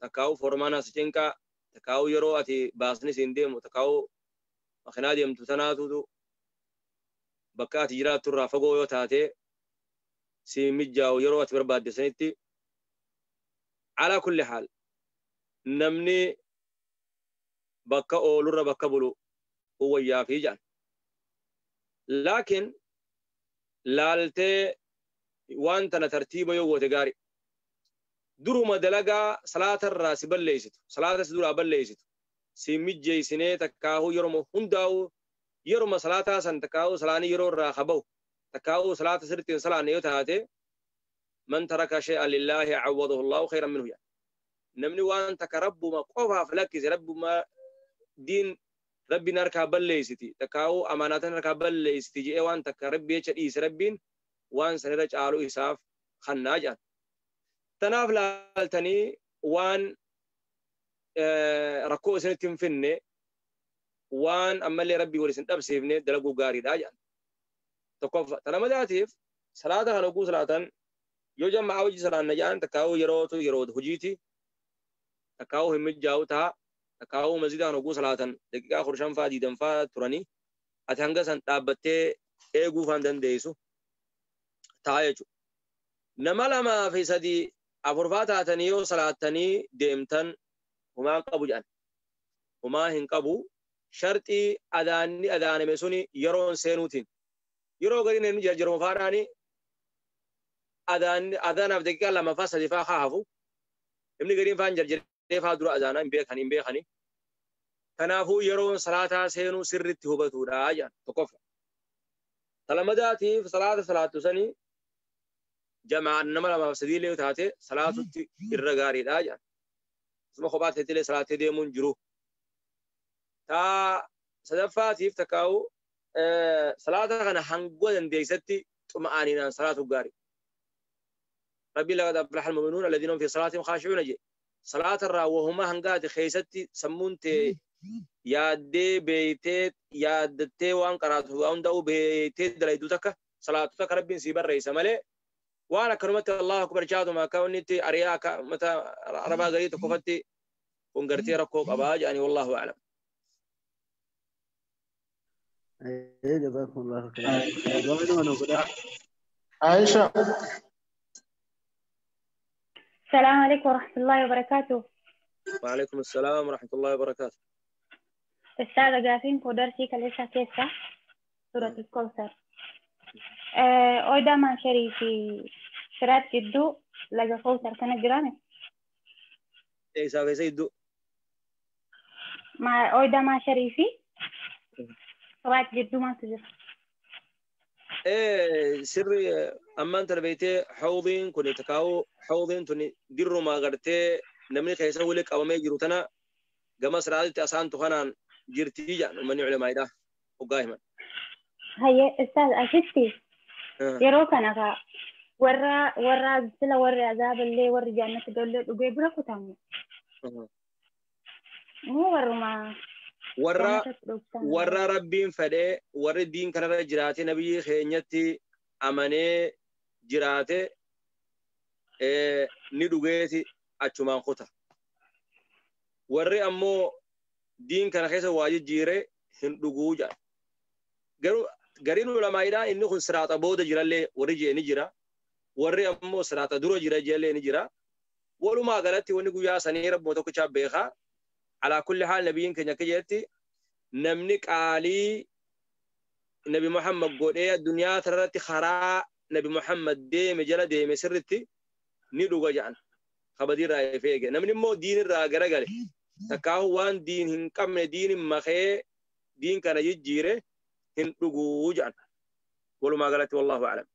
Speaker 1: takkaa'u formaanaas cinqaa takkaa'u yeroo ati baasni siin deemu takkaa'u makinaa deemtu tanaatutu bakka ati jiraattu irraa fagoo yoo taate siin mijaa'u yeroo ati barbaadde sanitti على كل حال نمني بكا أولور بكا بلو هو يافي جان لكن لالتي وانت ترتيب يو تجاري درو ما دلقا صلاة الراس بليست صلاة سدورا بليست سيمجي سنة تكاهو يرمو هنداو يرمو صلاة سن تكاهو صلاني يرو راخبو تكاهو صلاة سرتين صلاة نيوتاتي من ترك شيئا لله عوضه الله خيرا منه يعني. نمني وان تكرب ما قفا فلك رب ما دين ربي نركا بليستي تكاو امانات نركا بليستي جي وان تكرب يچديس ربين وان سنرج آلو إساف خناجان تناف لالتني وان ركو سنتين فني وان أما اللي ربي ولسن أبسيفني دلقو غاري داجان تقف تنمداتيف صلاة هنقو صلاة yoo jammaa hojii salaanna jedhan takkaa'uu yerootu yeroo hojiiti takkaa'uu hin mijaa'u ta'a takkaa'uu masjidaan hogguu salaatan daqiiqaa 15 faa 20 faa turanii ati hanga san dhaabbattee eeguu faan dandeessu ta'a jechuudha. Nama 2 fi 3 4 faa taatanii yoo salaattanii deemtan homaa hin qabu jedhan. Homaa hin qabu sharxii adaanni adaaname suni yeroon seenuutiin yeroo gariin inni jarjaruma faadhaanii adaanaaf daqiiqaa 2 faa 3 faa hafu namni gariin faan jarjaree faa dura adaanaa hin beekani. Kanaafuu yeroon salaataa seenuu sirriitti hubatuudha jedhan tokkoffaa. Talamadaatiif salaata salaattu sanii jamaan nama 2 fi 3 illee taate salaatutti irra gaariidha jedhan. Asuma kophaa ta'etti salaatee deemuun jiru. Taa sadaffaatiif takkaa'u salaata kana hanga dandeessatti xuma'aaniinaan salaatu gaarii. Rabbi laqad aflaha al-mu'minuuna alladhiina hum fi salaatihim khaashi'uuna jedhe. Salaata irraa wahuma hangaati keessatti sammuun tee yaaddee beeytee yaaddattee waan qaraatu waan hundaa'u beeytee dalaydu takka salaatu takka rabbiin sii barreessa malee waan akkanumatti Allahu akbar jaatuma akka inni itti ari'aa akka mata arabaa garii tokkofatti kun gartee rakkoo qabaa jedhanii wallaahu a'lam.
Speaker 4: Jazakumullahu khairan. Waan godhaa.
Speaker 2: Aisha.
Speaker 5: السلام عليكم ورحمة الله وبركاته.
Speaker 1: وعليكم السلام ورحمة الله وبركاته.
Speaker 5: أستاذة قافين كودرسي كليسا كيسا سورة الكوثر. أودا ما شري في شرات جدو لقى كوثر كان جراني.
Speaker 1: إيه سافي سيدو.
Speaker 5: ما أودا ما شري في شرات جدو ما تجر.
Speaker 1: إيه سري أما أنت بيتي حوضين كوني تكاو حوضين توني ديرو ما غرتي نمني خيسا ولك أو ما يجرو تنا جما سرعت أسان تخنان جرتي جان ومن علماء ده وقايما.
Speaker 5: هيا أستاذ أشتي يروك أنا كا ورا ورا سلا ورا عذاب اللي ورا جنة تقول له وجيب ركو تامي. مو ورا ما
Speaker 1: ورا ورا ربين فده ورا الدين كنا جراتي نبي خينيتي أمانة جراتي ندوجيتي أتشمان خطأ ورا أمو دين كنا خيسة واجد جيرة هندوجا قرين علماء إيران إنه خن سرعة بود جرا لي ورجع نجرا ورا أمو سرعة درو جرا جلي نجرا ولو ما قالت ونقول يا سني رب متوقع بيخا على كل حال نبيين كنا كجرتي نملك علي نبي محمد قول إيه الدنيا ترى خراء نبي محمد دي مجلة دي مسرتي ندوجا جان خبدي رأي فيك نمني مو دين الرا قال تكاو وان دين هن كم دين مخي دين كان يجيره هن دوجا جان ولو ما قالت والله أعلم.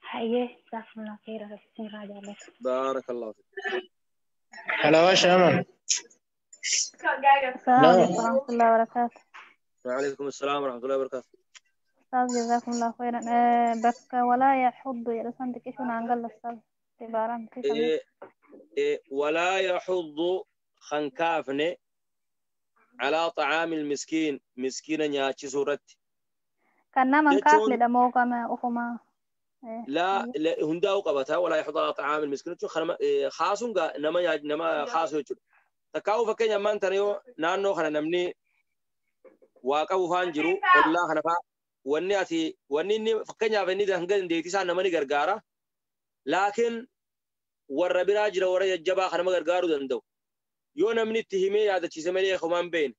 Speaker 5: حيه جزاكم الله خير
Speaker 1: بارك الله فيك.
Speaker 2: هلا واش أمل.
Speaker 6: السلام عليكم ورحمة الله وبركاته.
Speaker 1: وعليكم السلام ورحمة الله وبركاته.
Speaker 6: أستاذ جزاكم الله خيرا. بك ولا يحض يا عندك إيش عن قال أستاذ عبارة
Speaker 1: ولا يحض خنكافني على طعام المسكين مسكينا يا سورة
Speaker 6: كان من كافني دموك ما أخما
Speaker 1: لا هنداو قبتها ولا يحض على طعام المسكين خاصون نما نما خاص يجوا تكاو فكين يمان تريو نانو خنا نمني واقعو فانجرو والله خنا فا وني أتي وني فكين يافني ده هنجد ديتي سان نمني غرغارة لكن وربنا جرا ورا يجبا خنا ما غرغارو دندو يو نمني تهمي يا دتشي سملي خمان بين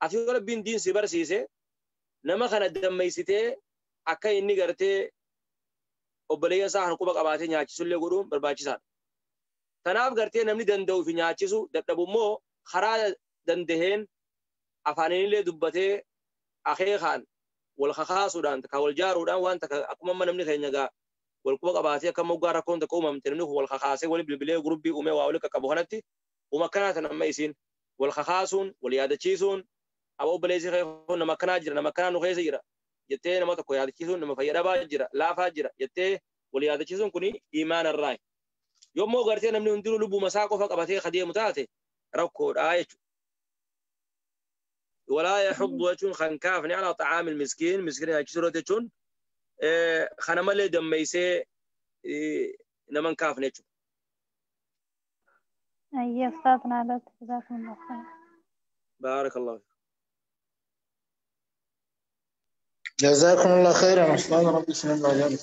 Speaker 1: أتي ربين دين سبر سيسه نما خنا دميسته أكا إني غرتي obboleeyyan isaa kan quba qabaatee nyaachisullee godhuun barbaachisaadha. Kanaaf gartee namni danda'u fi nyaachisu dadhabu immoo karaa dandaheen afaaniinillee dubbatee akeekaan wal kakaasuudhaan takka wal jaaruudhaan waan takka akkuma amma namni keenya gaa wal quba qabaatee akka moggaa rakkoon takka uumamte namni wal kakaasee wal bilbilee gurubbii uumee waa wal qaqqabu kanatti uuma akkanaa tan amma isiin wal kakaasuun wal yaadachiisuun aba obboleessi kun nama akkanaa jira nama akkanaa nu keessa jira jettee nama tokko yaadachiisuun nama fayyadabaa jira laafaa jira jettee wal yaadachiisuun kuni imaana irraa yommuu gartee namni hundinuu lubbuma isaa qofa qabatee kadeemu taate rakkoodha jechuudha. Walaa yaxuddu jechuun kan kaafne alaa xacaamil miskiin miskiin nyaachisuu jechuun kana malee dammeessee nama hin kaafne jechuudha.
Speaker 6: أي أستاذ نادت جزاكم الله خير.
Speaker 1: بارك الله فيك.
Speaker 2: جزاكم الله خيرا أستاذ ربي يسلمك ويبارك.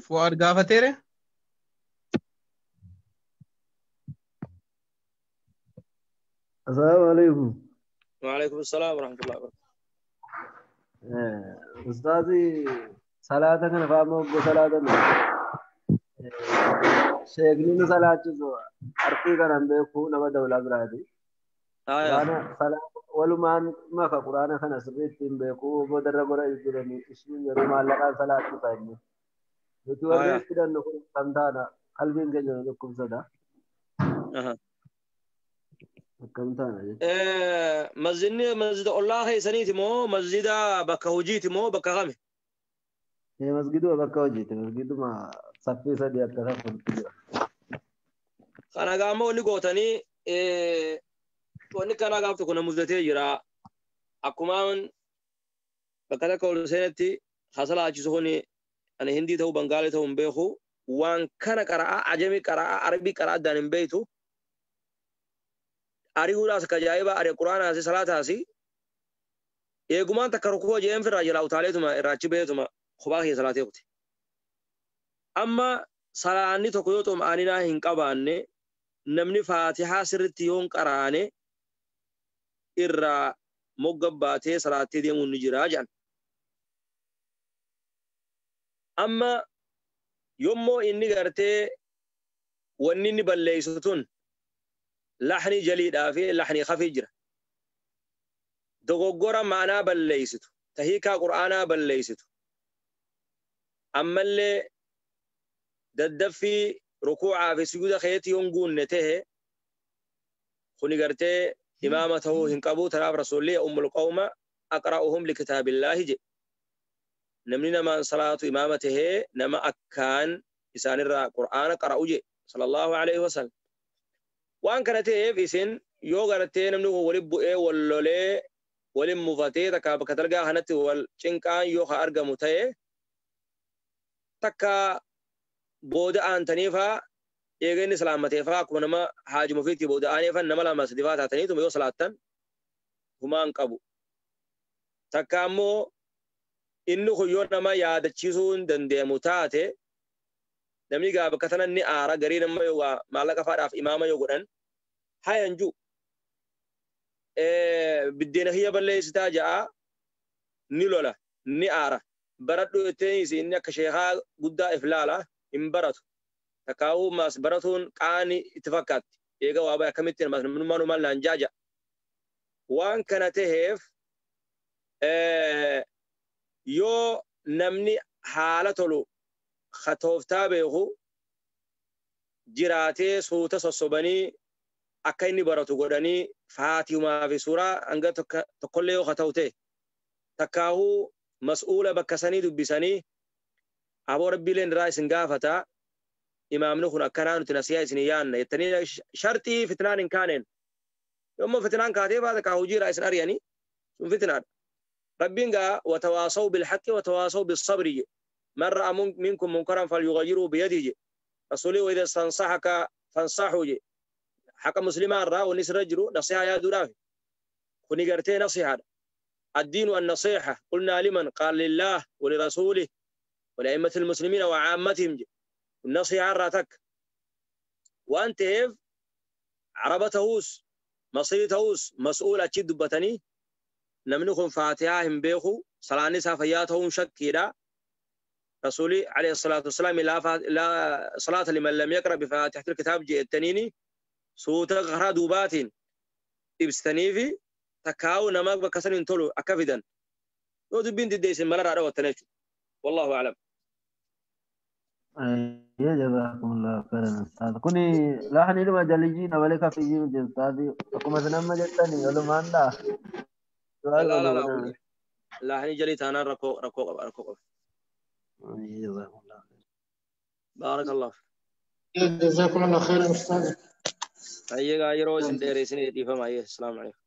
Speaker 3: فؤاد قافتيري
Speaker 4: السلام عليكم.
Speaker 1: وعليكم السلام ورحمة الله وبركاته.
Speaker 4: أستاذي صلاة كان فاهمه صلاة Sheekni nu salaachisu arfii kanan beeku nama dawlaa biraati. Quraana walumaan maka quraana kana sirriitti hin beeku boodarra gora jedhanii ishiin yeroo maallaqaan salaachisa inni. Nuti warri itti hidhannu kun kan taana qalbiin keenya nu dhukkubsata. Akkam taana jechuudha.
Speaker 1: Masjidni masjida ollaa keessaniiti moo masjida bakka hojiiti moo bakka kami?
Speaker 4: Masgiduma bakka hojiiti. Masgiduma saffii sadii akka saffuutti jira.
Speaker 1: Kana gaama wanni gootanii wanni kanaa gaaf tokko na mudatee jira. Akkumaan bakka takka ol seenetti hasalaachisu kuni ani Hindii ta'uu Bangaalii ta'uu hin beeku. Waan kana qara'aa ajamii qara'aa Arabii qara'aa addaan hin beektu. Ari'uudhaas akka ajaa'ibaa ari quraanaasi salaataasi. Eegumaan takka rukuu jeen firraa jala utaaleetuma irraachi beetuma kophaa kiyya salaatee kuti. Amma salaanni tokko yoo xuma'aninaa hin qabaanne namni faatihaa sirritti yoo hin qaraane irraa mogga baatee salaattee deemuun ni jira jedhan. Amma yommoo inni gartee wanni inni balleessu tun laxnii jaliidhaa fi laxnii khafii jira. Dogoggora ma'anaa balleessitu, tahiikaa qur'aanaa balleessitu. Ammallee daddaffii rukuucaa fi sujuuda keetii yoon guunne tahe kuni gartee imaama ta'uu hin qabu. Tanaaf rasuulli ummul qawma aqra'uhum likitaabillaahi jedhe. Namni namaan salaatu imaama tahee nama akkaan isaanirraa qur'aana qara'u jedhe sallallahu alaihi wasallam. Waan kana ta'eef isin yoo gartee namni kun waliin bu'ee wal lolee waliin mufatee takka bakka dalgaa kanatti wal cinqaan yoo ka argamu ta'e takka booda aantaniifaa eega inni salaamateefaa akkuma nama haajuma ofiitti booda aaneefan nama lama sadifaa taataniituma yoo salaattan humaan qabu. Takka ammoo inni kun yoo nama yaadachiisuu hin danda'amu taate namni gaa bakka tana ni aara garii nama yoo maallaqa faadhaaf imaama yoo godhan hayan jiru. Biddeena kiyya balleessitaa ja'a ni lola ni aara. Baradhu jetteenis inni akka sheekaa guddaa if laala hin baratu. Takkaa'uu maas baratuun qaani itti fakkaatti. Eega waa baay'ee akkamitti maas namnummaa numaan naan jaaja. Waan kana taheef yoo namni haala tolu tooftaa beeku jiraatee suuta sossobanii akka inni baratu godhanii faatihumaa fi suuraa hanga tokkollee yoo ta'u ta'e takkaahuu mas'uula bakka sanii dubbisanii aboo rabbiileen irraa isin gaafata imaamni kun akkanaa nuti nasiyaa isin yaanna jettanii sharxii fitnaan hin kaaneen yommuu fitnaan kaatee baata kaa hojii irraa isin ari'anii sun fitnaadha. Rabbiin gaa watawaasaw bilhaqqi watawaasaw bissabri jedhe. من رأى منكم منكرا فليغيره بيده رسولي وإذا استنصحك فانصحه حق مسلمان رأى ونس رجل نصيحة يا درافي كوني قرتي نصيحة الدين النصيحة قلنا لمن قال لله ولرسوله ولأئمة المسلمين وعامتهم النصيحة راتك وأنت هيف عربتهوس مصيرتهوس مسؤولة تشد بتني نمنكم فاتحة هم بيخو صلاة فياتهم شكيرا رسولي عليه الصلاة والسلام لا صلاة لمن لم يقرأ بفاتحة الكتاب جئتنيني سوت غرا دوبات إبستنيفي تكاو نماك بكسر تولو أكفدا لو دبين ديس المرة على وتنش والله أعلم.
Speaker 4: يا جزاكم الله خيرا أستاذ. كوني لاحني لما جلجين ولك في جيم أستاذ أكو مثلا ما جتني ولا ما لا
Speaker 1: لا لا لا لاحني جليت أنا ركو ركو ركو.
Speaker 4: جزاكم الله خير.
Speaker 1: بارك الله فيك.
Speaker 2: جزاكم الله خير أستاذ.
Speaker 1: أيها يروز ديري سنة ديفا معي. السلام عليكم.